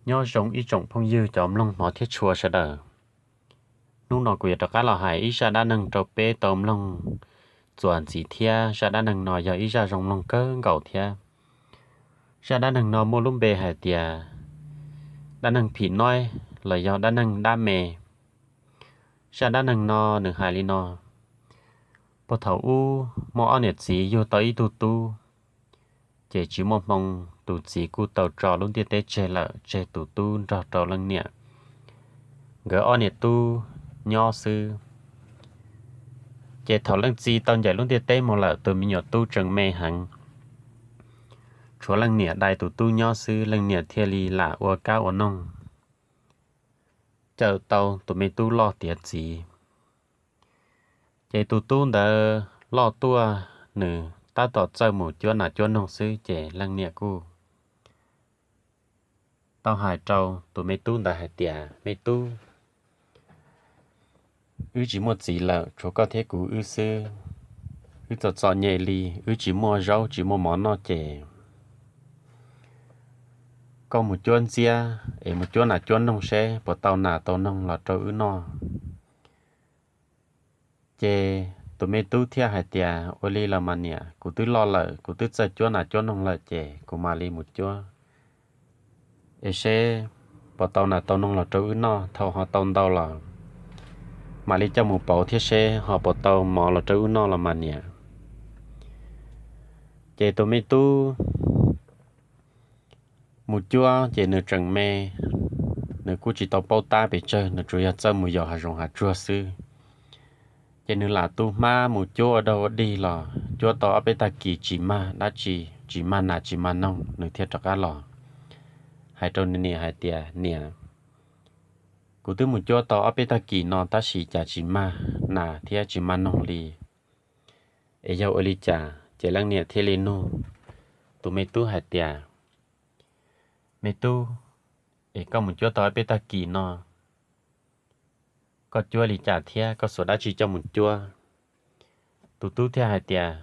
Nyob zoo ib tsoom phooj ywg cov mloog hmov thiab tshua sawv daws. Hnub no kuv yuav rov qab los hais ib zaj dab neeg rau peb tau mloog txuas ntxiv thiab. Zaj dab neeg no yog ib zaj zoo mloog kawg nkaus thiab. Zaj dab neeg no muaj lub npe hais tias dab neeg phim noib los yog dab neeg dab me. Zaj dab neeg no nws hais li no: Puag thaum ub muaj ob niam txiv yug tau ib tug tub, ces tsis muaj hmoo tus txiv kuj tau tso lub ntiaj teb tseg lawm, tseg tus tub nrog rau leej niam nkawd ob niam tub nyob xwb. Ces thaum leej txiv tau ncaim lub ntiaj teb mus lawm, tus me nyuam tub tseem me heev, tshuav leej niam dai tus tub nyob xwb, leej niam thiaj li lam ua kab ua noog cawm tau tus me tub loj tiav txiv. Ces tus tub ntawd loj tuaj, nws tab tom txawj mus cuab nas cuab noog xwb, ces leej niam kuj tau hais rau tus me tub ntawd hais tias, Me tub, wb tsis muaj txiv lawm, tshuav koj thiab kuv wb xwb. Wb txom txom nyem li, wb tsis muaj zaub tsis muaj mov noj, ces koj mus cuab ntxiab es mus cuab nas cuab noog seb puas tau nas tau noog los rau wb noj. Ces tus me tub thiaj hais tias, Ua li los mas niam, kuv twb loj lawm, kuv twb txawj cuab nas cuab noog lawm, ces kuv mam li mus cuab es seb puas tau nas tau noog los rau wb noj. Thaum ho tau ntau los mam li coj mus pauv thiab seb ho puas tau mov los rau wb noj los mas niam. Ces tus me tub mus cuab ces nws tseem me, nws kuj tsis tau paub tab pes tsawg, nws tsuas yog txawj mus yos hav zoov hav tsuag xwb. Ces nws lam tu hmab mus cuab ua dog ua dig los cuab tau ob peb tag kis tsis mag dab tsi, tsis mag nas tsis mag noog, nws thiaj rov qab los hais rau nws niam hais tias, Niam, kuv twb mus cuab tau ob peb tag kis no tab sis cas tsis mag nas thiab tsis mag noog li, es yog ua li cas? Ces leej niam thiaj li nug tus me tub hais tias, Me tub, es koj mus cuab tau ob peb tag kis no, koj cuab li cas thiab koj xuas dab tsi coj mus cuab? Tus tub thiaj hais tias,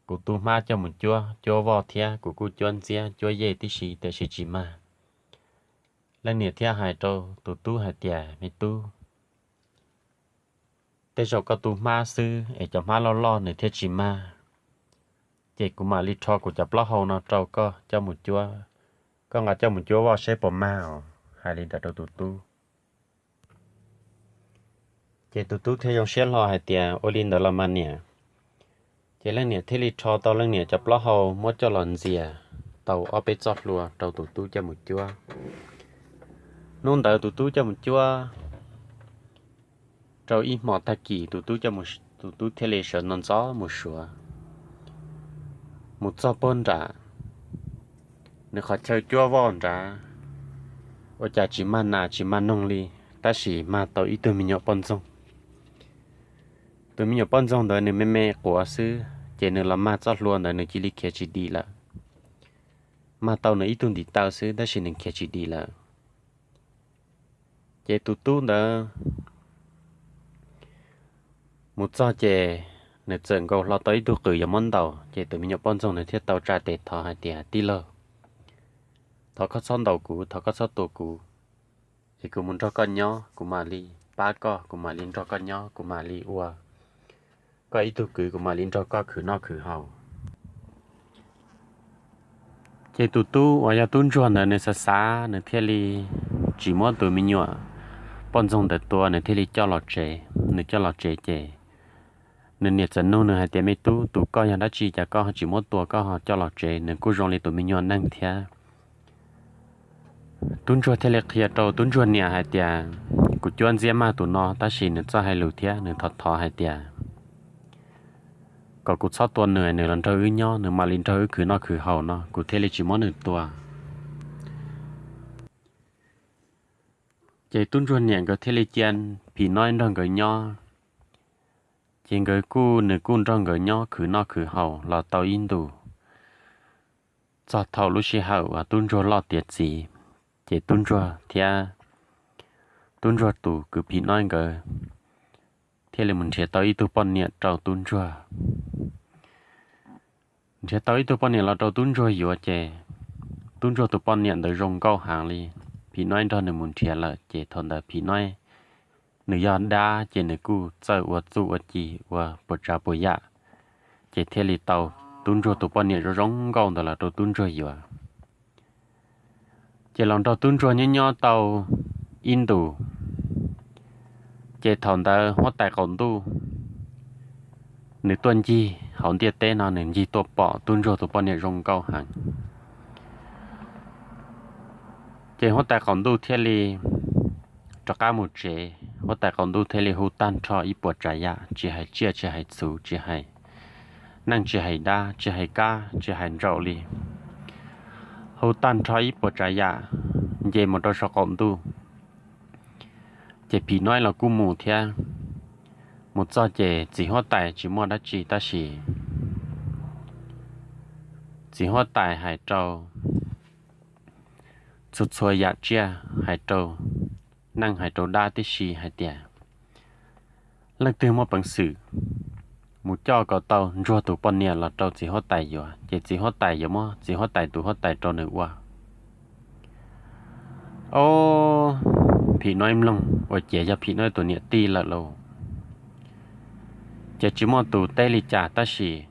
Kuv tu hmab coj mus cuab, cuab voj thiab kuv kuj cuab ntxiab cuab yej tib si tiam sis tsis mag. Leej niam thiaj hais rau tus tub hais tias, Me tub, tej zaum koj tu hmab xwb es cov hmab loj loj nws thiaj tsis mag, ces kuv mam li rho kuv cov plaub hau no rau koj coj mus cuab, koj nqa coj mus cuab voj seb puas mag os. Hais li ntawd rau tus tub. Ces tus tub thiaj zoo siab hlo hais tias, Ua li ntawd los mas niam. Ces leej niam thiaj li rho tau leej niam cov plaub hau muab coj los ntxias tau ob peb txoj hlua rau tus tub coj mus cuab. Hnub ntawd tus tub coj mus cuab rau ib hmos tag kis, tus tub, tus tub thiaj li sawv ntxov ntxov mus suav, mus txog puag nram nws qhov chaw cuab voj nrad, ua cas tsis mag nas tsis mag noog li, tab sis mag tau ib tug me nyuam poj ntxoog. Tus me nyuam poj ntxoog ntawd nws me me quav xwb, ces nws los mag txoj hlua ntawd nws cia li khiav tsis dim lawm. Mag tau nws ib tug ntiv taw xwb tab sis nws khiav tsis dim lawm. Ces tus tub ntawd mus txog ces nws txawm nkaus hlo tau ib tug qws yuav muab ntaus, ces tus me nyuam poj ntxoog nws thiaj tau tsa tes thov hais tias, Tij laug, thov koj txhob ntaus kuv, thov koj txhob tua kuv, es kuv mus nrog koj nyob, kuv mam li pab koj, kuv mam li nrog koj nyob, kuv mam li ua koj ib tug kwv, kuv mam li nrog koj khwv noj khwv haus. Ces tus tub uas yog tub ntsuag ntawd nws xav xav, nws thiaj li tsis muab tus me nyuam poj ntxoog ntawd tua, nws thiaj li coj los tsev. Nws coj los tsev ces nws niam txawm nug nws hais tias, Me tub, tus koj yog dab tsi cas koj tsis muab tua koj ho coj los tsev? Nws kuj zoo li tus me nyuam neeg thiab. Tub ntsuag thiaj li qhia rau tub ntsuag niam hais tias, Kuv cuab ntxiab mag tus no tab sis nws txawj hais lus thiab nws thov thov hais tias kom kuv txhob tua nws, nws los nrog wb nyob, nws mam li nrog wb khwv noj khwv haus no, kuv thiaj li tsis muab nws tua. Ces tub ntsuag niam nkawd thiaj li cia phim nob nrog nkawd nyob. Ces nkawd kuj, nws kuj nrog nkawd nyob khwv noj khwv haus los tau ib ntus. Txog thaum lub sij hawm uas tub ntsuag loj tiav txiv, ces tub ntsuag thiab tub ntsuag tus kwv phim nob nkawd thiaj li mus nrhiav tau ib tug poj niam rau tub ntsuag. Nrhiav tau ib tug poj niam los rau tub ntsuag yuav ces tub ntsuag tus poj niam ntawd zoo nkauj heev li. Phim Noib nrog nws mus nrhiav lawm ces thaum ntawd Phim Noib nws yog dab ces nws kuj txawj ua txuj ua ci ua puas tsav puas yam, ces thiaj li tau tub ntsuag tus poj niam zoo zoo nkauj ntawd los rau tub ntsuag yuav. Ces los nrog tub ntsuag nyob nyob tau ib ntus, ces thaum ntawd huab tais qaum ntuj nws tuaj ncig hauv ntiaj teb no nws ncig tuaj pom tub ntsuag tus poj niam zoo nkauj heev. Ces huab tais qaum ntuj thiaj li rov qab mus tsev, huab tais qaum ntuj thiaj li hu tag nrho ib puas tsav yam, tsis hais tsiaj tsis hais txhu, tsis hais neeg tsis hais dab tsis hais kab tsis hais ntsaum li, hu tag nrho ib puas tsav yam nce mus rau saum qaum ntuj. Ces Phim Noib los kuj mus thiab. Mus txog ces txiv huab tais tsis muaj dab tsi tab sis txiv huab tais hais rau txhua txhua yam tsiaj, hais rau neeg hais rau dab tib si hais tias leej twg muaj peev xwm mus coj kom tau ntsuag tus poj niam los rau txiv huab tais yuav ces txiv huab tais yuav muab txiv huab tais tus huab tais rau nws ua. Ob, Phim Noib mloog ua ciav yog Phim Noib tus niam tij lawm lauj, ces tsis muaj tus teb li cas tab sis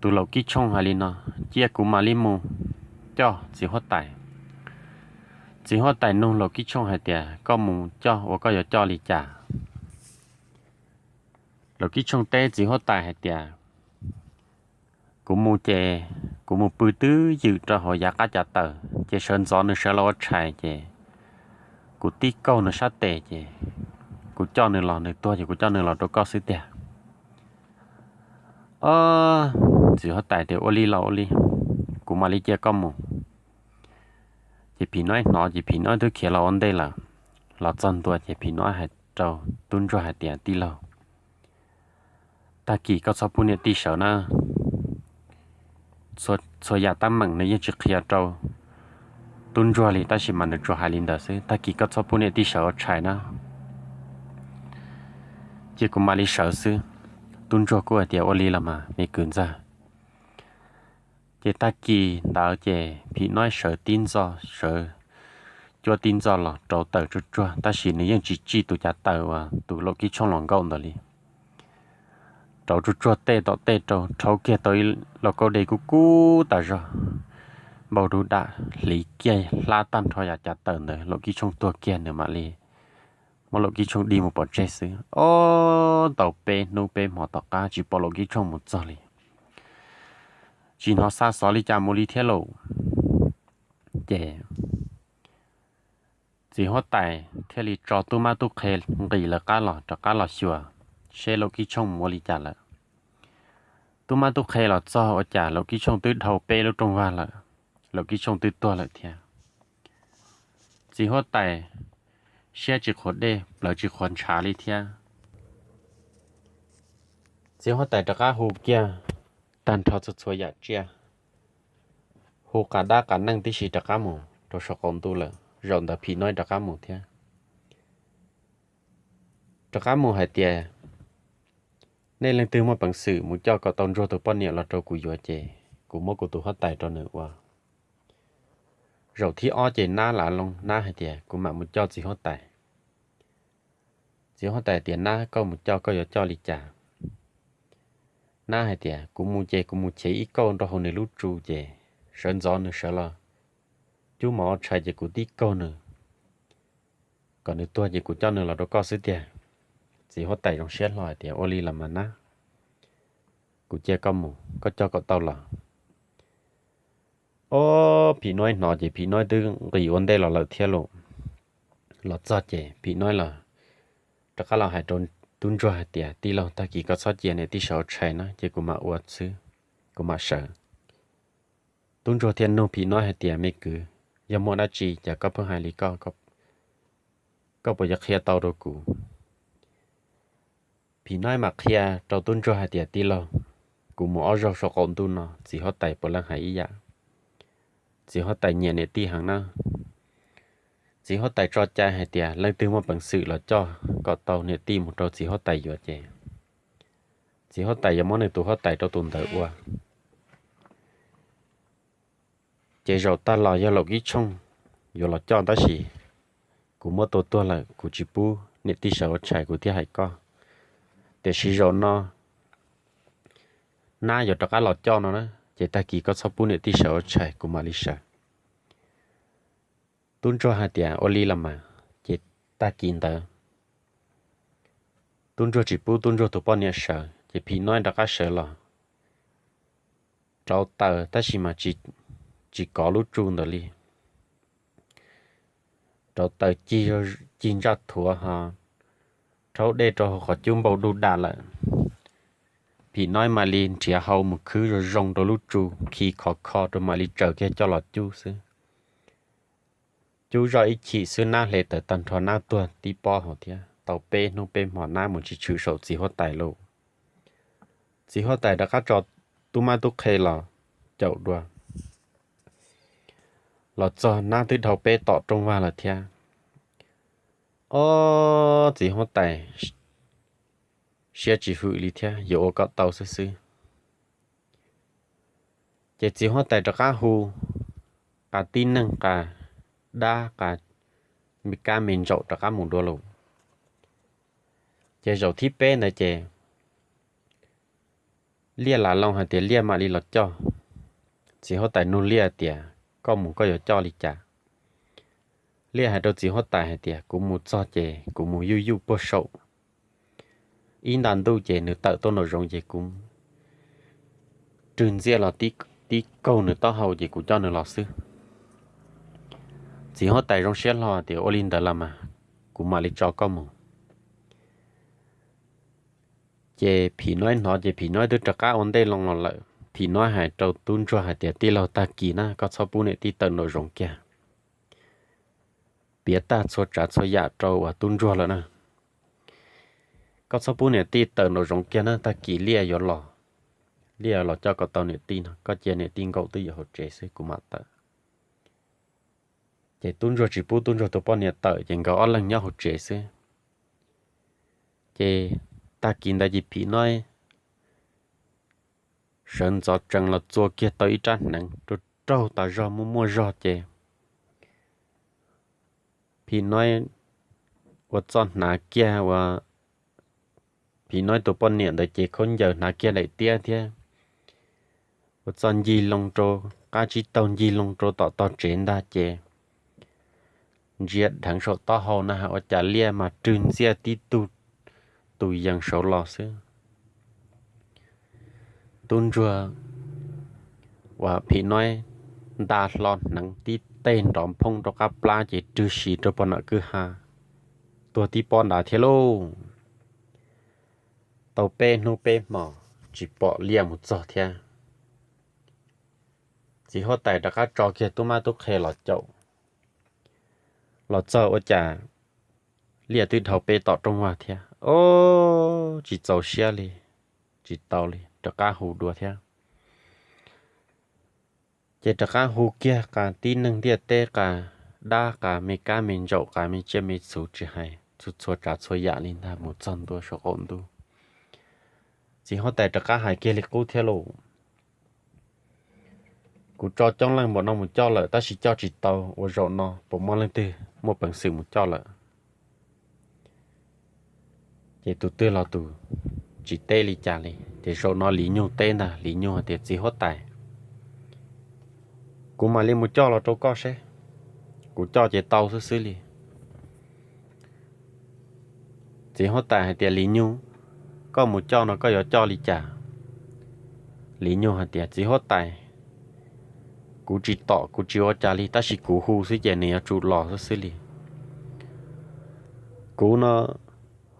tus Laum Kib Tshooj hais li no, cia kuv mam li mus coj txiv huab tais. Txiv huab tais nug Laum Kib Tshooj hais tias koj mus coj ua koj yuav coj li cas? Laum Kib Tshooj teb txiv huab tais hais tias kuv mus ces kuv mus pw twb ywm rau hauv yav qab cav taws ces sawv ntxov nws sawv los ua tshais ces kuv tib kaug nws sab tes ces kuv coj nws los, nws tuag ces kuv coj nws los rau koj xwb tiag. Ob, txiv huab tais tias ua li los ua li, kuv mam li cia koj mus. Ces Phim Noib hnov ces Phim Noib twb khiav los ua ntej lawm. Los txog ntua ces Phim Noib hais rau tub ntsuag hais tias tij laug, tag kis koj txhob pub niam tij sawv na, txhua yam teeb meem nws yeej tsis qhia rau tub ntsuag li tab sis mas nws tsuas hais li ntawd xwb, tag kis koj txhob pub niam tij sawv ua tshais na, ces kuv mam li sawv xwb. Tub ntsuag kuj hais tias ua li los mas me kwv ntxawg. Ces tag kis ntawd ces Phim Noib sawv tib ntxov, sawv cuab tib ntxov los rauv taws tsuag tsuag tab sis nws yeej tsis tsij tus cav taws uas tus Laum Kib Tshooj los nkaum ntawd li. Rauv tsuag tsuag tej tom tej rau rhaub kiag tau ib lauj kaub dej kub kub tas zog, npau dub dam hliv kiag hlab tag nrho yav cav taws ntawd, Laum Kib Tshooj tuag kiag nws mam li muab Laum Kib Tshooj dig mus pov tseg xwb. Ob, tau peb hnub peb hmo tom qab tsis pom Laum Kib Tshooj mus txog li, tsis hnov xa xov li cas mus li thiab lauj. Ces txiv huab tais thiaj li tso tub mab tub qhe nqis lawv qab los rov qab los xyuas seb Laum Kib Tshooj mus ua li cas lawm. Tub mab tub qhe los txog ua cas Laum Kib Tshooj twb dhau peb lub rooj vag lawm, Laum Kib Tshooj twb tuag lawm thiab. Txiv huab tais siab tsis qhuav dej plawv tsis qhuav ntshav li thiab. Txiv huab tais rov qab hu kiag tag nrho txhua txhua yam tsiaj, hu qas dab qas neeg tib si rov qab mus rau saum qaum ntuj lawm, zaum ntawd Phim Noib rov qab mus thiab. Rov qab mus hais tias nej leej twg muaj peev xwm mus coj kom tau ntsuag tus poj niam los rau kuv yuav ces kuv muab kuv tus huab tais rau nws ua. Zaum thib ob ces nab lav loo, nab hais tias kuv mam mus coj txiv huab tais. Txiv huab tais tias nab, koj mus coj koj yuav coj li cas? Nab hais tias kuv mus ces kuv mus chev ib kauj nrog hauv nws lub tsu ces sawv ntxov nws sawv los cub mov ua tshais ces kuv tib kaug nws kom nws tuag ces kuv coj nws los rau koj xwb tiag. Txiv huab tais zoo siab hlo hais tias ua li los mas nab, kuv cia koj mus, koj coj kom tau los. Ob, Phim Noib hnov ces Phim Noib twb nqis ua ntej los lawm thiab lauj. Los txog ces Phim Noib los rov qab los hais rau tub ntsuag hais tias tij laug, tag kis koj txhob cia niam tij sawv ua tshais na ces kuv mam ua xwb, kuv mam sawv. Tub ntsuag thiaj nug Phim Noib hais tias me kwv, yog muaj dab tsi cas koj pheej hais li ko, koj puas yuav qhia tau rau kuv? Phim Noib mam qhia rau tub ntsuag hais tias tij laug, kuv mus ob zaug saum qaum ntuj no txiv huab tais puav leej hais ib yam, txiv huab tais nyiam niam tij heev na. Txiv huab tais tso cai hais tias leej twg muaj peev xwm los coj kom tau niam tij mus rau txiv huab tais yuav ces txiv huab tais yuav muab nws tus huab tais rau tus ntawd ua. Ces zaum tag los yog Laum Kib Tshooj yuav los coj tab sis kuv muab tua tuag lawm, kuv tsis pub niam tij sawv ua tshais, kuv thiaj hais koj. Tiam sis zaum no nab yuav rov qab los coj no na, ces tag kis koj txhob pub niam tij sawv ua tshais, kuv mam li sawv. Tub ntsuag hais tias ua li los mas. Ces tag kis ntawd tub ntsuag tsis pub tub ntsuag tus poj niam sawv, ces phim nob rov qab sawv los rauv taws tab sis mas tsis kov lub tsu ntawd li. Rauv taws cig ntsaj thuav ho rhaub dej rau hauv qhov cub npau duj dam lawm. Phim nob mam li nrhiav hau mus khwb zoo zoo rau lub tsu, khi khov kho rau mam li tsaws kiag coj los cub xwb. Cub zoj ib chim xwb nab hle tawm tag nrho, nab tuag tib pob hauv thiab. Tau peb hnub peb hmo nab mus tsis tshwm saum txiv huab tais lauj. Txiv huab tais rov qab tso tub mab tub qhe los caum dua. Los txog nab twb dhau peb tom rooj vag lawm thiab. Ob, txiv huab tais siab tsis hwm li thiab, yuav ua kom tau xwb xwb. Ces txiv huab tais rov qab hu qas tib neeg, qas dab, qas me kab me ntsaum rov qab mus dua lawm. Ces zaum thib peb ntawd ces Liaj las loo hais tias Liaj mam li los coj. Txiv huab tais nug Liaj tias koj mus koj yuav coj li cas? Liaj hais rau txiv huab tais hais tias kuv mus txog ces kuv mus yuj yuj puag saum ib nta ntuj ces nws tawm tuaj nraum zoov ces kuv rwg ntxiaj los tib kaug nws taub hau ces kuv coj nws los xwb. Txiv huab tais zoo siab hlo tias ua li ntawd los mas kuv mam li tso koj mus. Ces phim nob hnov ces phim nob twb rov qab ua ntej loo los lawm. Phim nob hais rau tub ntsuag hais tias tij laug, tag kis na koj txhob pub niam tij tawm nraum zoov kiag. Piav tag txhua tsav txhua yam rau uas tub ntsuag lawm na. Koj txhob pub niam tij tawm nraum zoov kiag na, tag kis Liaj yuav los, Liaj yuav los coj kom tau niam tij no, koj cia niam tij nkaum twj ywm hauv tsev xwb kuv mam tawm. Ces tub ntsuag tsis pub tub ntsuag tus poj niam tawm ces nkawd ob leeg nyob hauv tsev xwb. Ces tag kis ntawd ces phim nob sawv ntxov tsees los txua kiag tau ib rab hneev rau raug tas zog muaj muaj zog ces phim nob ua txoj hnav kiag ua, phim nob tus poj niam ntawd ces khaub ncaws hnav kiag daim tiab thiab ua txoj ncig loo rau qab tsib taug ncig loo rau tom tog tsev ntag ces ntsia dheev saum taub hau na has ua cas Liaj mas rwg ntxiaj tib tug tus yees saud los xwb. Tub ntsuag uas phim nob nta hlo hneev tib teg nrov nphooj rau qab plab ces rwg si rau pog nom kwj ha, tuag tib pob nrad thiab lauj. Tau peb hnub peb hmo tsis pom Liaj mus txog thiab. Txiv huab tais rov qab tso kiag tub mab tub qhe los caum. Los txog ua cas Liaj twb dhau peb tom rooj vag thiab. Ob, tsis txaus siab li, tsis tau li, rov qab hu dua thiab. Ces rov qab hu kiag qas tib neeg ntiaj teb, qas dab, qas me kab me ntsaum, qas me tsiaj me txhu, tsis hais txhua tsav txhua yam li ntag mus txog ntua saum qaum ntuj. Txiv huab tais rov qab hais kiag li qub thiab lauj, kuv tso coob leej npaum no mus coj lawm tab sis coj tsis tau, ua zaum no puas muaj leej twg muaj peev xwm mus coj lawm? Ces tus twg los tus tsis teb li cas li. Ces zaum no Lis Nyug teb ntag, Lis Nyug hais tias, Txiv huab tais, kuv mam li mus coj los rau koj seb, kuv coj ces tau xwb xwb li. Txiv huab tais hais tias, Lis Nyug, koj mus coj no koj yuav coj li cas? Lis Nyug hais tias, Txiv huab tais, kuv tsis tom kuv tsis ua cas li tab sis kuv hu xwb ces nws yuav tsum los xwb xwb li. Kuv no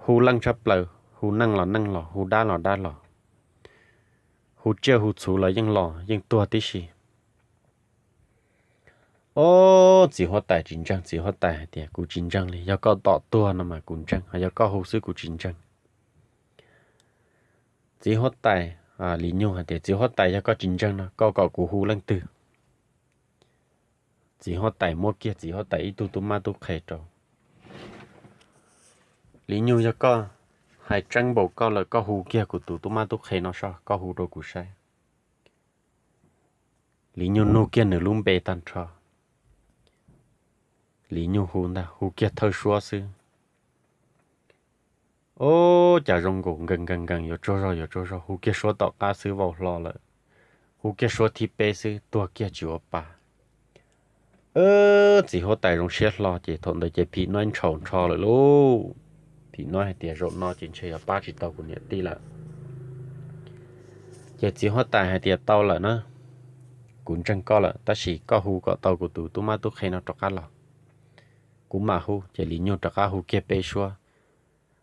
hu leej tshaj plaws, hu neej los neej los, hu dab los dab los, hu tsiaj hu txhu los yeej los yeej tuag tib si. Ob, txiv huab tais tsis ntseeg, txiv huab tais hais tias, Kuv tsis ntseeg li, yog koj tom tuag no mas kuv ntseeg, yog koj hu xwb kuv tsis ntseeg. Txiv huab tais, Lis Nyug hais tias, Txiv huab tais, yog koj tsis ntseeg no koj kom kuv hu leej twg? Txiv huab tais muab kiag txiv huab tais ib tug tub mab tub qhe rau. Lis Nyug, yog koj hais tseeb npaum koj lawm koj hu kiag kuv tus tub mab tub qhe no soj, koj hu rau kuv saib. Lis Nyug nug kiag nws lub npe tag nrho. Lis Nyug hu ntag, hu kiag thawj suab xwb. Ob, cas zoo nkaus nkees nkees nkees, yuav tsaug zog yuav tsaug zog, hu kiag suab tom qab xwb vau hlo lawm. Hu kiag suab thib peb xwb tuag kiag tsis ua pa. Txiv huab tais zoo siab hlo ces thaum ntawd ces phim nob ntshaus nrho lawm lauj. Phim nob hais tias zaum no ces ntshe yuav pab tsis tau kuv niam tij lawm. Ces txiv huab tais hais tias tau lawm na, kuv ntseeg koj lawm tab sis koj hu kom tau kuv tus tub mab tub qhe no rov qab los. Kuv mam hu. Ces Lis Nyug rov qab hu kiag peb suab,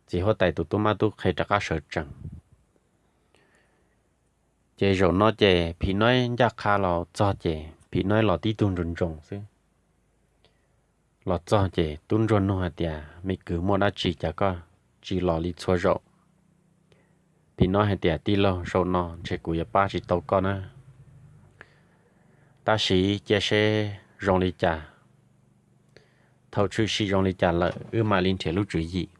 txiv huab tais tus tub mab tub qhe rov qab sawv tsees. Ces zaum no ces phim nob ncaj qha los txog ces phim nob los tib tug ntsoos ntsoos xwb. Los txog ces tub ntsuag nug hais tias me kwv, muaj dab tsi cas koj tsis los li txhua zaum? Phim nob hais tias tij laug, zaum no ntshe kuv yuav pab tsis tau koj na, tab sis cia seb zoo li cas. Thaum tshwm sim zoo li cas lawm wb mam li nrhiav lub tswv yim.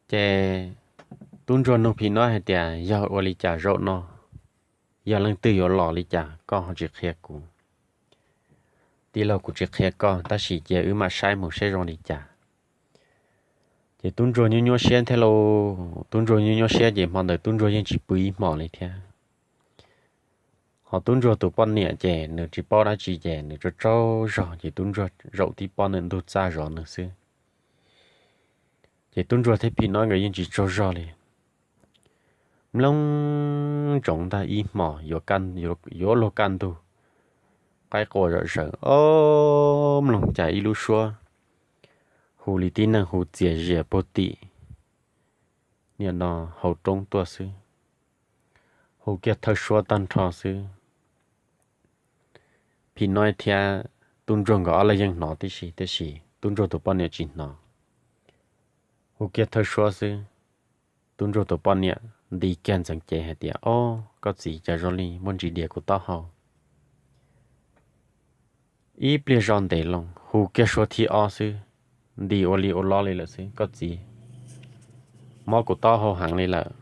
Ces tub ntsuag nug phim nob hais tias yog ua li cas zaum no, yog leej twg yuav los li cas koj ho tsis qhia kuv? Tij laug, kuv tsis qhia koj tab sis cia wb mam saib mus seb zoo li cas. Ces tub ntsuag nyuaj nyuaj siab thiab lauj. Tub ntsuag nyuaj nyuaj siab ces hmo ntawd tub ntsuag yeej tsis pw ib hmos li thiab. Ho tub ntsuag tus poj niam ces nws tsis paub dab tsi ces nws tsaug tsaug zog ces tub ntsuag zaum tib pob nws ntug txaj zov nws xwb. Ces tub ntsuag thiab phim nob nkawd yeej tsis tsaug zog li. Mloog ntsoov ntag ib hmos yuav luag kaj ntug, qaib qua zom zaws, ob, mloog cas ib lub suab hu li tib neeg hu txias zias puag tim niam no hauv roob tuaj xwb. Hu kiag thawj suab tag nrho xwb. Phim nob thiab tub ntsuag nkawd ob leeg yeej hnov tib si, tiam sis tub ntsuag tus poj niam tsis hnov. Hu kiag thawj suab xwb, tub ntsuag tus poj niam nti kiag ntxeev cev hais tias, Ob, koj txiv, cas zoo li muaj ntsis dias kuv taub hau. Ib pliag zoj ntev loo hu kiag suab thib ob xwb, nti ua li ua lo li lawm xwb, Koj txiv, mob kuv taub hau heev li lawm,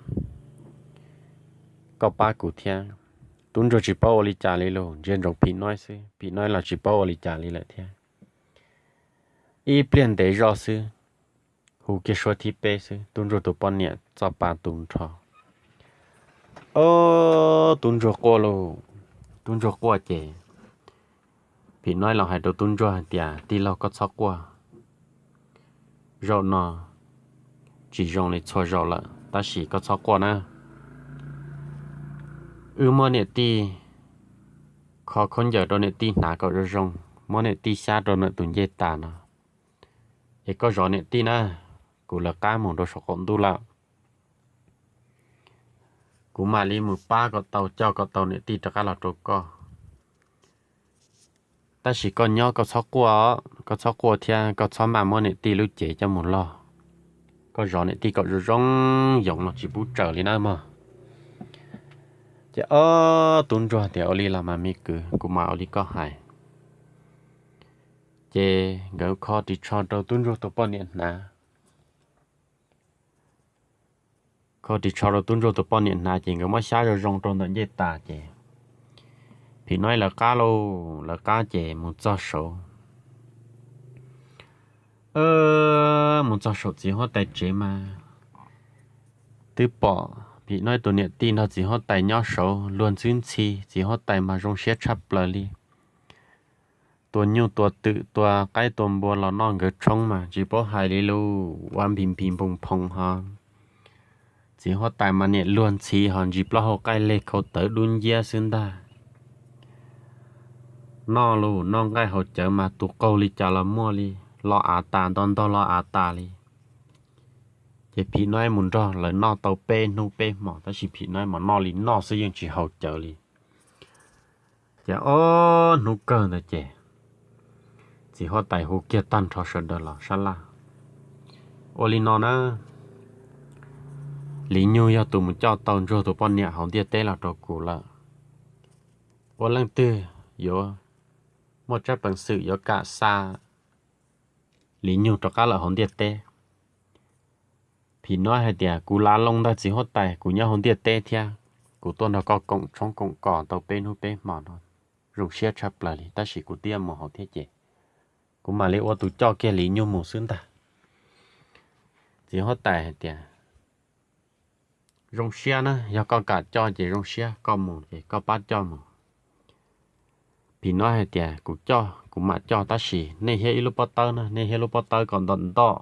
koj pab kuv thiab. Tub ntsuag tsis paub ua li cas li lauj, ntsia ntsoov phim nob xwb, phim nob los tsis paub ua li cas li lawm thiab. Ib pliag ntev zoj xwb, hu kiag suab thib peb xwb, tub ntsuag tus poj niam txoj pa tu nrho. Ob, tub ntsuag quaj lauj. Tub ntsuag quaj ces phim nob los hais rau tub ntsuag hais tias, Tij laug, koj txhob quaj, zaum no tsis zoo li txhua zaum lawm tab sis koj txhob quaj na. Wb muab niam tij, kho khaub ncaws rau niam tij hnav kom zoo zoo, muab niam tij xyab rau ntawm tus ncej tas no, es koj zov niam tij na. Kuv lawv qab mus rau saum qaum ntuj lawm, kuv mam li mus pab kom tau, coj kom tau niam tij rov qab los rau koj. Tab sis koj nyob koj txhob quaj, koj txhob quaj thiab koj txhob maj muab niam tij lub cev coj mus log. Koj zov niam tij kom zoo zoo yoov los tsis pub tsaws li nawb mog. Ces ob, tub ntsuag tias, Ua li los mas me kwv, kuv mam ua li koj hais. Ces nkawd kho ris tsho rau tub ntsuag tus poj niam hnav. Kho ris tsho rau tub ntsuag tus poj niam hnav ces nkawd muab xyab zoo zoo rau ntawm ncej tas ces phim nob lawv qab lauj, lawv qab ces mus txog saud. Mus txog saum txiv huab tais tsev mas twb pom phim nob tus niam tij nrog txiv huab tais nyob saud luag ntxwb ntxhi, txiv huab tais mas zoo siab tshaj plaws li. Tua nyuj tua twm tua qaib tua npua los noj nkawd tshoob mas tsis paub hais li lus, ua npis npis npoos phoov ho. Txiv huab tais mas niam luag ntxhi ho ntsis plaub hau qaij leg khau tawv dub nciab xwb ntag. Noj lus noj nqaij haus cawv mas tus qaug li cas los muaj li, los av tas nto ntog los av tas li. Ces phim nob mus nrog lawv noj tau peb hnub peb hmos tab sis phim nob mas noj li noj xwb yeej tsis haus cawv li. Ces ob hnub kawg ntawd ces txiv huab tais hu kiag tag nrho sawv daws los sab laj, Ua li no na, Lis Nyug yog tus mus coj tau ntsuag tus poj niam hauv ntiaj teb los rau kuv lawm. Ua leej twg yuav muaj tsab peev xwm yuav kam xa Lis Nyug rov qab lawm hauv ntiaj teb? Phim nob hais tias, Kuv lav loo ntag txiv huab tais, kuv nyob hauv ntiaj teb thiab, kuv tuaj nrog koj koom tshoob koom kos tau peb hnub peb hmo no, zoo siab tshaj plaws li, tab sis kuv twb yuav mus hauv thiab ces kuv mam li ua tus coj kiag Lis Nyug mus xwb ntag. Txiv huab tais hais tias, Zoo siab na, yog koj kam coj ces zoo siab, koj mus ces koj pab coj mus. Phim Noib hais tias, Kuv coj, kuv mam coj, tab sis nej thiab ib lub pob tawb na, nej thiab lub pob tawb kom ntau ntau,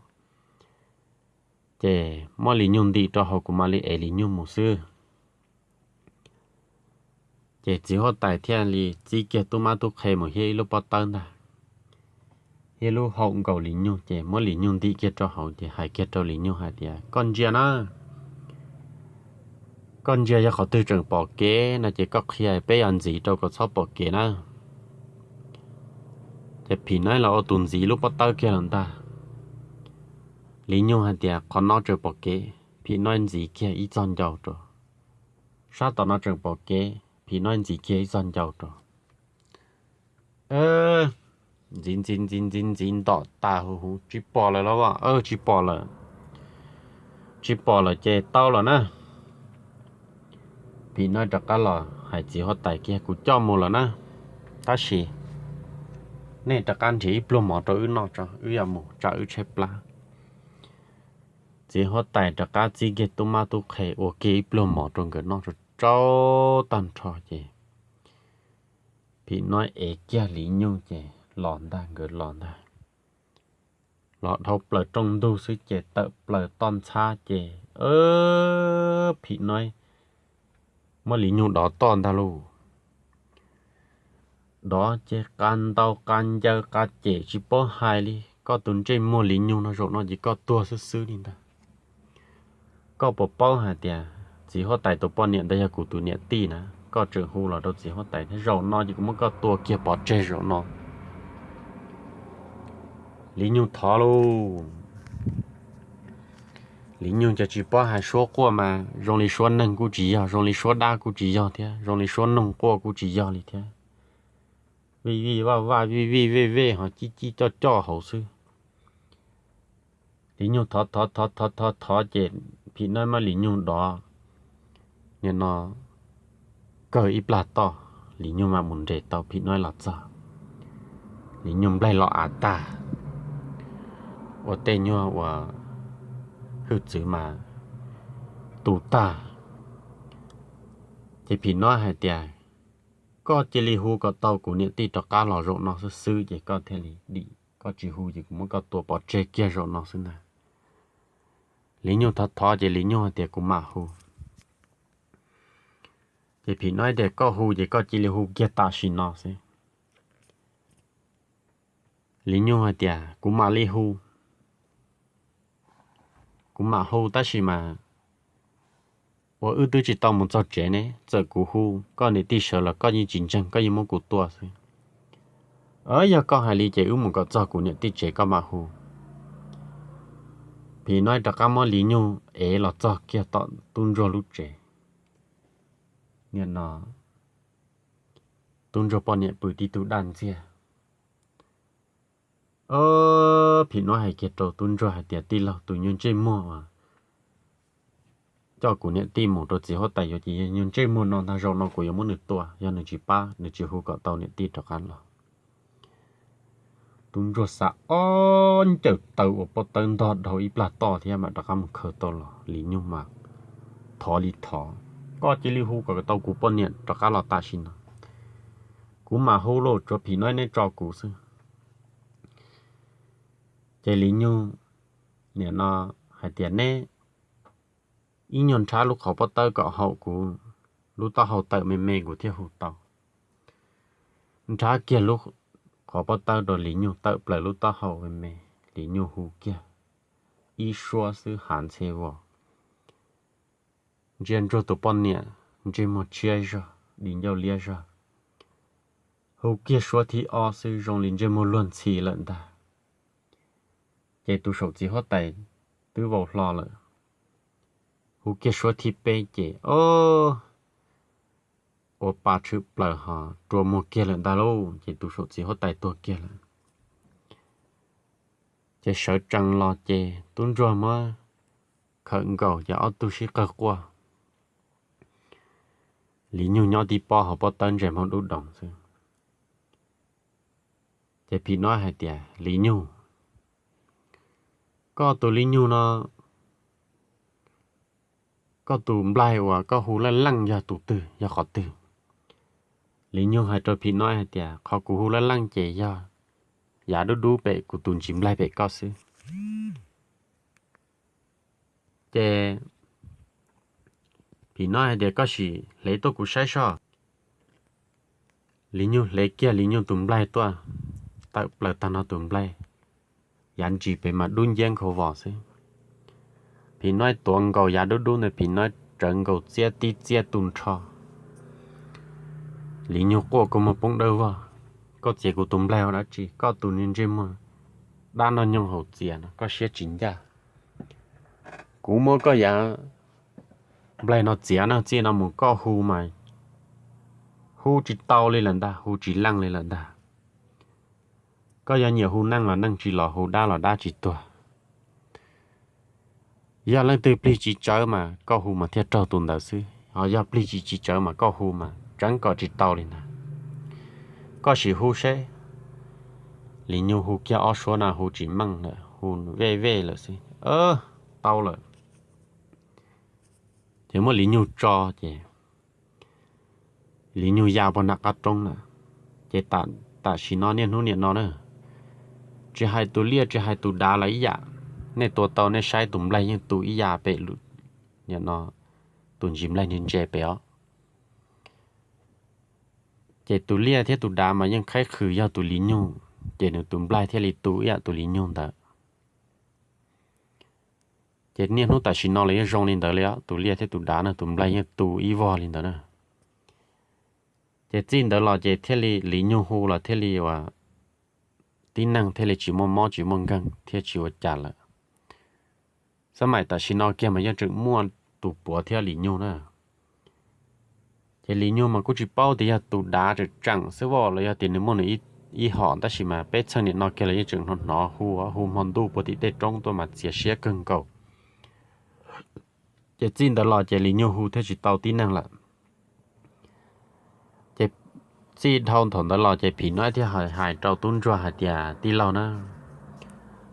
ces muab Lis Nyug ntim rau hauv kuv mam li ev Lis Nyug mus xwb. Ces txiv huab tais thiaj li txib kiag tub mab tub qhe mus thiab ib lub pob tawb ntag, thiab lub hau nkaus Lis Nyug, ces muab Lis Nyug ntim kiag rau hauv, ces hais kiag rau Lis Nyug hais tias, Koj ntsia na, koj ntsia yog qhov twg tseem pom kev no ces koj qhia peb yuav ntxiv rau kom txhob pom kev na. Ces Phim Noib los ua tus ntxiv lub pob tawb kiag lawm ntag. Lis Nyug hais tias, Qhov no tseem pom kev. Phim Noib ntxiv kiag ib txog ncau rau. Sab tom no tseem pom kev. Phim Noib ntxiv kiag ib txog ncau rau. Ntxiv ntxiv ntxiv ntxiv ntxiv ntom tas huv huv, Tsis pom lawm los? Tsis pom lawm. Tsis pom lawm ces tau lawm na. Phim Noib rov qab los hais txiv huab tais kiag, Kuv coj mus lawm na, tab sis nej rov qab nrhiav ib pluag mov rau wb noj tso, wb yuav mus tsam wb tshaib plab. Txiv huab tais rov qab txib kiag tub mab tub qhe ua kiag ib pluag mov rau nkawd noj tsau tsau tag nrho ces Phim Noib ev kiag Lis Nyug ces los ntag, nkawd los ntag. Los dhau plaws rooj ntug xwb ces tawm plaws toj ntxhab ces Phim Noib muab Lis Nyug dov toj ntag lauj. Dov ces qa ntau qa ncaws qa cem tsis paub hais li, koj tus ntsej muag Lis Nyug no zaum no ces koj tuag xwb xwb li ntag. Koj puas paub hais tias txiv huab tais tus poj niam ntawd yog kuv tus niam tij na? Koj tseem hu los rau txiv huab tais thiab, zaum no ces kuv muab koj tua kiag pov tseg zaum no. Lis Nyug thov lauj. Lis Nyug ces tsis paub hais, suab quaj mas zoo li suab neeg kuj tsis yog, zoo li suab dab kuj tsis yog thiab, zoo li suab noog quaj kuj tsis yog li thiab. Vij vij vaj vaj vij vij vej vej ho cib cib coj coj hauv xwb. Lis Nyug thov thov thov thov thov thov ces Phim Noib muab Lis Nyug dov, nim no kawg ib plag toj, Lis Nyug mam mus nres tau Phim Noib los txog. Lis Nyug nplaig los av tag, ua tej nyuag uas hwj txwv mas tu tag. Ces Phim Noib hais tias, Koj cia li hu kom tau kuv niam tij rov qab los zaum no xwb xwb ces koj thiaj li dim, koj tsis hu ces kuv muab koj tua pov tseg kiag zaum no xwb ntag. Lis Nyug thov thov ces Lis Nyug hais tias, Kuv mam hu. Ces Phim Noib tias, Koj hu ces koj cia li hu kiag tam sim no xwb. Lis Nyug hais tias, Kuv mam li hu, kuv mam hu tab sis mas ua wb twb tsis tau mus txog tsev ne, txawm kuv hu koj niam tij sawv los koj yeej tsis ntseeg, koj yeej muab kuv tua xwb. Yog koj hais li ces wb mus kom txog kuv niam tij tsev koj mam hu. Phim Noib rov qab muab Lis Nyug ev los txog kiag tom tub ntsuag lub tsev. Nim no tub ntsuag poj niam pw tib tug daj ntxiag. Phim Noib hais kiag rau tub ntsuag hais tias, Tij laug, tus nyuag ntsej muag uas coj kuv niam tij mus rau txiv huab tais yuav ces yog nyuag ntsej muag no ntag, zaum no kuv yuav muab nws tua, yog nws tsis pab, nws tsis hu kom tau niam tij rov qab los. Tub ntsuag xa ob ncawm taw ua pob tawb ntog dhau ib plag toj thiab mam rov qab mus khaws tau los. Lis Nyug mas thov li thov, Koj cia li hu kom tau kuv poj niam rov qab los tam sim no, kuv mam hu lauj, tsuav Phim Noib neb tso kuv xwb. Ces Lis Nyug nim no hais tias, Neb ib nyuag nrhab lub qhov pob tawb kom haum kuv lub taub hau tawm me me kuv thiaj hu tau. Nrhab kiag lub qhov pob tawb rau Lis Nyug tawm plaws lub taub hau me me, Lis Nyug hu kiag ib suab xwb hav ntxhe vos. Ntsia ntsuag tus poj niam ntsej muag tshiab zog, di ncauj liab zog. Hu kiag suab thib ob xwb zoo li ntsej muag luag ntxhi lawm ntag. Ces tus saum txiv huab tais twb vau hlo lawm. Hu kiag suab thib peb ces, o, ua pa tshwm plaws ho rua muag kiag lawm ntag lauj, ces tus saum txiv huab tais tuag kiag lawm. Ces sawv tsees los ces tub ntsuag muab khawm nkaus ces ob tug sib qawg quaj. Lis Nyug nyob tib pob hauv pob tawb ntsej muag dub doog xwb. Ces phim nob hais tias, Li Nyug, koj tus Li Nyug no, koj tus nplaig uas koj hu laj leej yog tus twg, yog qhov twg? Li Nyug hais rau phim nob hais tias, Qhov kuv hu laj leej ces yog yav dub dub pem kuv tus ntsis nplaig pem koj xwb. Ces phim nob hais tias, Koj sim hle tuaj kuv saib soj. Li Nyug hle kiag Li Nyug tus nplaig tuaj, tawm plaws tag nrho tus nplaig, yav ntsis pem mas dub nciab nkhaus vos xwb. Phim nob tuav nkaus yav dub dub ntawd, phim nob tsawv nkaus txiab tib txiab tu nrho. Li Nyug quaj kua muag poob dawb vog, Koj txiav kuv tus nplaig ua dab tsi? Koj tus niag ntsej muag dab noj nyoog haus txias no, koj siab tsis ncaj. Kuv muab koj yav nplaig no txiav na, txij no mus koj hu mas hu tsis tau li lawm ntag, hu tsis leej li lawm ntag. Koj yog nyiam hu neeg los neeg tsis los, hu dab los dab tsis tuag. Yog leej twg plig tsis tsawv mas koj hu mas thiaj raug tus ntawd xwb, ho yog plig tsis tsis tsawv mas koj hu mas tseev kom tsis tau li ntag. Koj sim hu seb. Li Nyug hu kiag ob suab no hu tsis meej lawm, hu vej vej lawm xwb. Tau lawm. Ces muab Li Nyug tso, ces Li Nyug ya pog nram qab roob na. Ces tam sim no niaj hnub niam no na, tsis hais tus liaj tsis hais tus dav los ib yam, nej tua tau nej saib tus nplaig yeej tu ib yam pem nim no tus ntsis nplaig ntse ntse pem os. Ces tus liaj thiab tus dav mas yeej qhaib qhwm yog tus Li Nyug, ces nws tus nplaig thiaj li tu ib yam tus Li Nyug ntawd. Ces niaj hnub tam sim no los yeej zoo li ntawd li os, tus liaj thiab tus dav na tus nplaig yeej tu ib vog li ntawd na. Ces txij ntawd los ces thiaj li Li Nyug hu los thiaj li ua tib neeg thiaj li tsis muaj mob tsis muaj nkeeg thiab tsis ua cas lawm. Xab maim tam sim no kiag mas yeej tseem muaj tus puav thiab Li Nyug na. Ces Li Nyug mas kuj tsis paub tias yog tus dav tseem tseem xwb los yog tias nws muaj nws ib hom, tab sis mas peb txheej niam no kiag los yeej tseem hnov hnov hu, hu hmo ntuj puag tim tej roob tuaj mas txias siab kawg nkaus. Ces txij ntawd los ces Li Nyug hu thiaj tsis tau tib neeg lawm. Ces txij dhau thaum ntawd los ces phim no thiaj hais rau tub ntsuag hais tias, Tij laug na,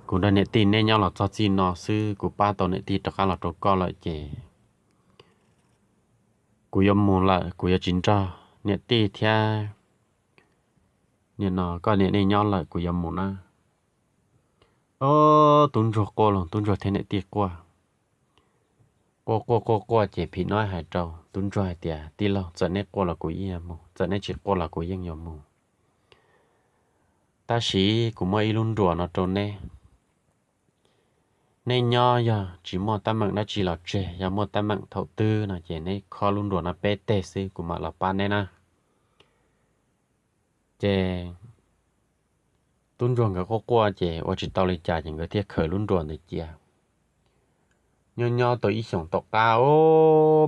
kuv nrog niam tij neb nyob los txog txij no xwb, kuv pab tau niam tij rov qab los rau koj lawm ces kuv yuav mus lawm, kuv yuav tsis nrog niam tij thiab nim no koj niam nej nyob lawm, kuv yuav mus na. Ob, tub ntsuag quaj los tub ntsuag thiab niam tij quaj, quaj quaj quaj quaj ces phim no hais rau tub ntsuag hais tias, Tij laug, txawm neb quaj los kuv yeej yuav mus, txawm neb tsis quaj los kuv yeej yuav mus. Tab sis kuv muaj ib lub nruas no rau neb. Neb nyob yog tsis muaj teeb meem dab tsi los tseg, yog muaj teeb meem thaum twg no ces neb khob lub nruas no peb teg xwb kuv mam los pab neb na. Ces tub ntsuag nkawd quaj quaj ces ua tsis tau li cas ces nkawd thiaj khaws lub nruas ntawd cia. Nyob nyob tau ib xyoos tom qab,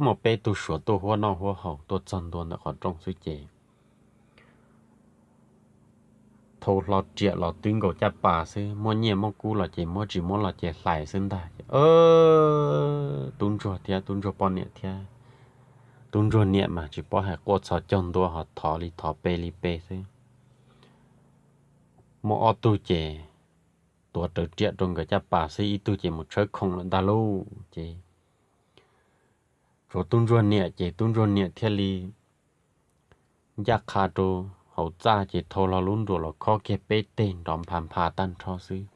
muaj peb tug Suav tuaj huab noj huab haus tuaj txog ntua ntawm qhov rooj xwb ces thau hlo riam los twb nkaus caj pas xwb, muaj nyiaj muaj kub los ces muab, tsis muab los ces hlais xwb ntag. Tub ntsuag thiab tub ntsuag poj niam thiab tub ntsuag niam mas tsis paub hais, quaj txhos caug ntua ho thov li thov pe li pe xwb. Muaj ob tug ces tuav rawv riam rau nkawd caj pas xwb, ib tug ces mus tshawb khoom lawm ntag lauj. Ces tsuas tub ntsuag niam ces tub ntsuag niam thiaj li ncaj qha rau hauv txaj ces thau hlo lub nruas los khob kiag peb teg nrov npha npha tag nrho xwb.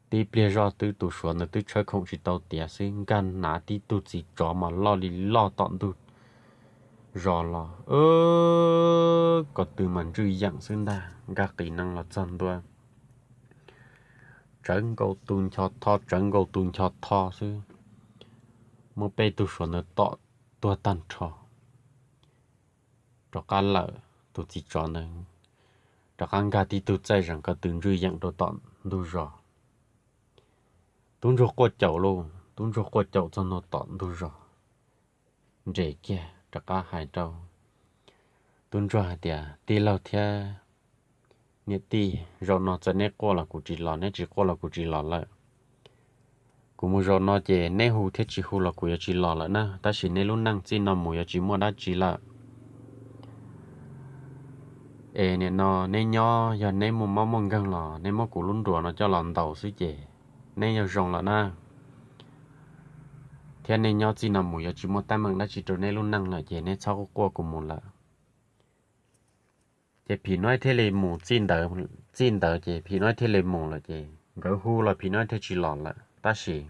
Tib pliag zoj twb tus Suav ntawd twb tshawb khoom tsis tau tiav xwb, nkag hnav tib tug txiv tsov mas loj li loj tom ntug zos los, ko tw mas ntswj yeem xwb ntag, nkag qiv nees los txog ntua tsawv nkaus tus ncho tho, tsawv nkaus tus ncho tho xwb. Muab peb tug Suav ntawd tom tuag tag nrho. Rov qab lawm, tus txiv tsov ntawd rov qab nkag tib tug txaij zees ko tw ntswj yeem rau tom ntug zos. Tub ntsuag quaj caum lauj, tub ntsuag quaj caum txog ntua tom ntug zos, nres kiag rov qab hais rau tub ntsuag hais tias, Tij laug thiab niam tij, zaum no txawm neb quaj los kuv tsis los, neb tsis quaj los kuv tsis los lawm. Kuv mus zaum no ces neb hu thiab tsis hu los kuv yuav tsis los lawm na, tab sis neb lub neej txij no mus yuav tsis muaj dab tsi lawm. Es nim no neb nyob, yog neb muaj mob muaj nkeeg los neb muab kuv lub nruas no coj los ntaus xwb ces neb yeej zoo lawm na. Thiab nej nyob txij no mus yuav tsis muaj teeb meem dab tsi rau neb lub neej lawm ces neb txhob quaj quaj kuv mus lawm. Ces phim noib thiaj li mus txij ntawd, txij ntawd ces phim noib thiaj li mus lawm ces nkawd hu los phim noib thiaj tsis los lawm. Tab sis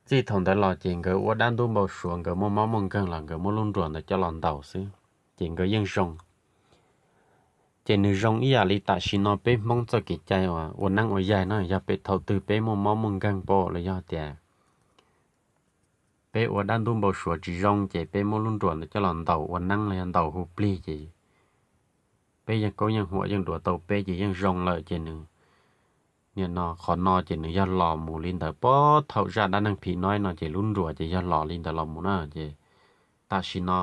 txij thaum ntawd los ces nkawd ua dab ntub npau suav, nkawd muaj mob muaj nkeeg los nkawd muab lub nruas ntawd coj los ntaus xwb, ces nkawd yeej zoo. Ces nws zoo ib yam li tam sim no peb Hmoob txoj kev cai uas ua neeb ua yaig no, yog peb thaum twg peb muaj mob muaj nkeeg pom los yog tias peb ua dab ntub npau suav tsis zoo ces peb muab lub nruas ntawd coj los ntaus ua neeb los yog ntaus hu plig ces peb yeej kaub yeej huam yeej duav tau peb ces yeej zoo lawm ces nws, nim no qhov no ces nws yog los mus li ntawd pab thaum zaj dab neeg phim noib no ces lub nruas ces yog los li ntawd los mus na ces tam sim no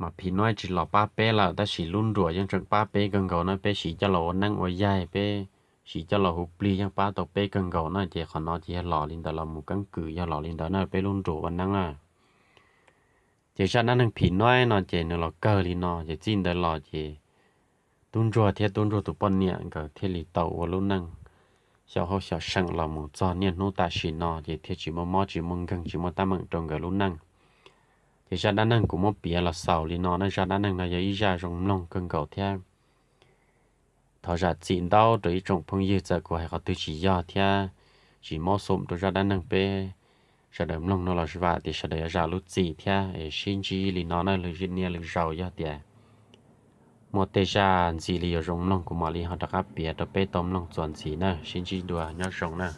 mas phim noib tsis los pab peb lawm tab sis lub nruas yeej tseem pab peb kawg nkaus na, peb siv coj los ua neeb ua yaig, peb siv coj los hu plig yeej pab tau peb kawg nkaus na ces qhov no ces yog los li ntawd los mus keeb kwm yog los li ntawd na peb lub nruas ua neeb na. Ces zaj dab neeg phim noib no ces nws los kawg li no ces txij ntawd los ces tub ntsuag thiab tub ntsuag tus poj niam nkawd thiaj li tau ua lub neej xyaum hauj xyaum seem los mus txog niaj hnub tam sim no ces thiaj tsis muaj mob tsis muaj nkeeg tsis muaj teeb meem rau nkawd lub neej. Ces zaj dab neeg kuv muab piav los xaus li no na, zaj dab neeg no yog ib zaj zoo mloog kawg nkaus thiab thov zam txim ntau rau ib tsoom phooj ywg txawm kuv hais qhov twg tsis yog thiab tsis mob xum rau zaj dab neeg peb sawv daws mloog no los vam tias sawv daws yuav zam lub txim thiab es sib ntsib li no na lwm niaj lwm zaus yog tias muaj tej zaj ntxiv li yuav zoo mloog kuv mam li ho rov qab piav rau peb tau mloog txuas ntxiv na, sib ntsib dua nyob zoo na.